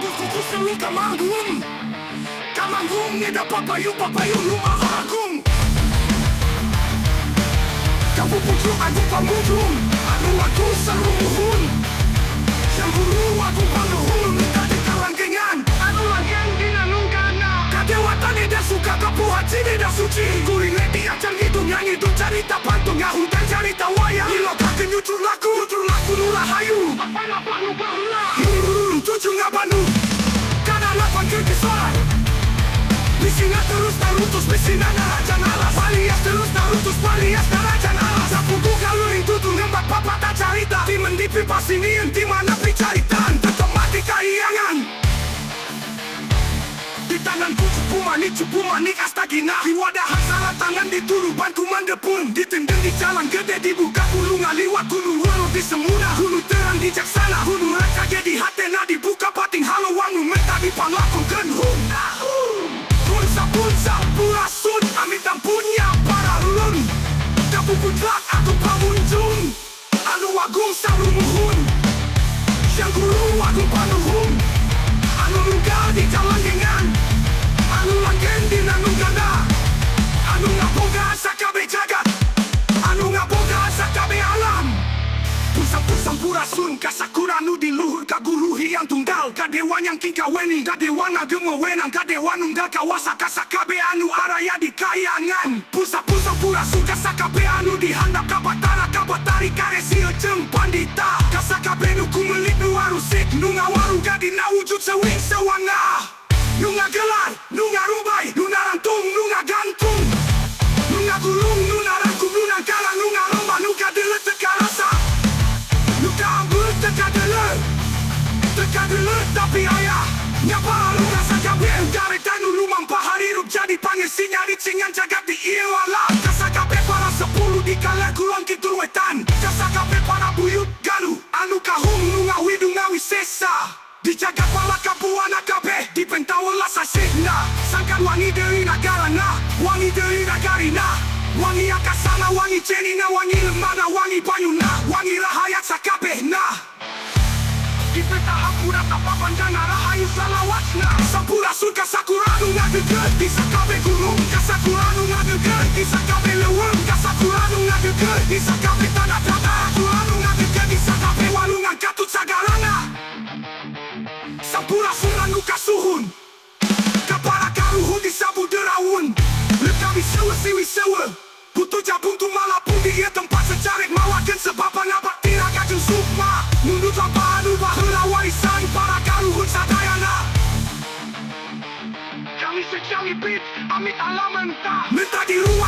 Dukuku kamanggung. Kamanggung ngeda papayu papayu rumah agung. Kapupucu agung pamujung. Anu aku sarumuhun. Yang guru aku panuhun. Minta di kalangkengan. Anu langgeng dinanungkana. Kadewatan eda suka kapuhaci eda suci. Guring leti acan gitu nyanyi itu carita pantun. Ngahutan carita wayang. Iloka kenyucur laku. Nyucur laku nurahayu. Cucu ngabanu. Kana lapan kerkesoran. Bisina terus tarutus, bisina narajan alas. Palias terus tarutus, palias narajan alas. Sapuku kaluring tutu ngembat papata carita. Ti mendipi pasinian, ti mana picaritan. Tetep mati kahiangan. Di tanganku cupu manik astagina. Di wadahan salah tangan dituru bantu mandepun. Ditendeng di jalan gede dibuka hulu ngaliwat. Hulu waro di semuna, hulu terang di jaksana. Hulu raca di hatena dibuka pating halo wangu meta di panglakon genhun. Punsa purasun, amitam punya para lun. Kapuputlak aku pamunjung. Anu agung sarumuhun. Yang guru agung panuhun. Anu nunggal di jalan dengan. Anu langgen di nanunggana. Anu ngaboga sakabe jagat. Anu ngaboga sakabe alam. Sampurasun kasakura nu di luhur kaguru hiang tunggal. Kadewan yang kikaweni, kadewan ageng wewenang, kadewan nunggal kawasa kasakabe anu araya di kayangan. Sampurasun kasakabe anu dihandap kabatara kabatari karesi eceng pandita. Kasakabe nu kumelik nu arusik nu ngawaru gadina wujud sewing sewanga. Nu ngagelar, nu ngarubai, nu narantung, nu ngagantung. Nu ngagulung, nu narangkum, nu nangkala, nu ngaromba, nu kadele teka rasa. Nu kaambul teka dele tapi ayah. Nyapa lu rasa kabeh garetan nu lumampah harirup jadi pangesi nyari cingan jagat di iwala. Kasakabe para 10 di kala kulon kidul wetan. Kasakabe para buyut galuh anu kahung nu ngawidu ngawisesa. Dijaga palaka buana kabeh di pentawala sasihna. Sangkan wangi deui nagarana, wangi deui nagarina. Wangi akasana, wangi cenina, wangi lemana, wangi banyuna, wangi rahayat sakabehna. Di peta hampura tapapandana rahayu salawatna. Sampurasun kasakura nu ngageget di sakabe gunung. Kasakura nu ngageget di sakabe leuweung. Kasakura nu ngageget di sakabe tanah datar. Kasakura nu ngageget di sakabe walungan katut sagarana. Sampurasun anu kasuhun. Kapara karuhun di sabuderawun. Lekawi sewe siwi sewe. Butuh jabung tu malapun di ieu tempat secarek mawakeun sebab pangabakti ragajeng sukma. Nundut lampahan anu baheula warisan para karuhun sadayana. Kami secang ipit, amit ala mentah. Mentah di ruang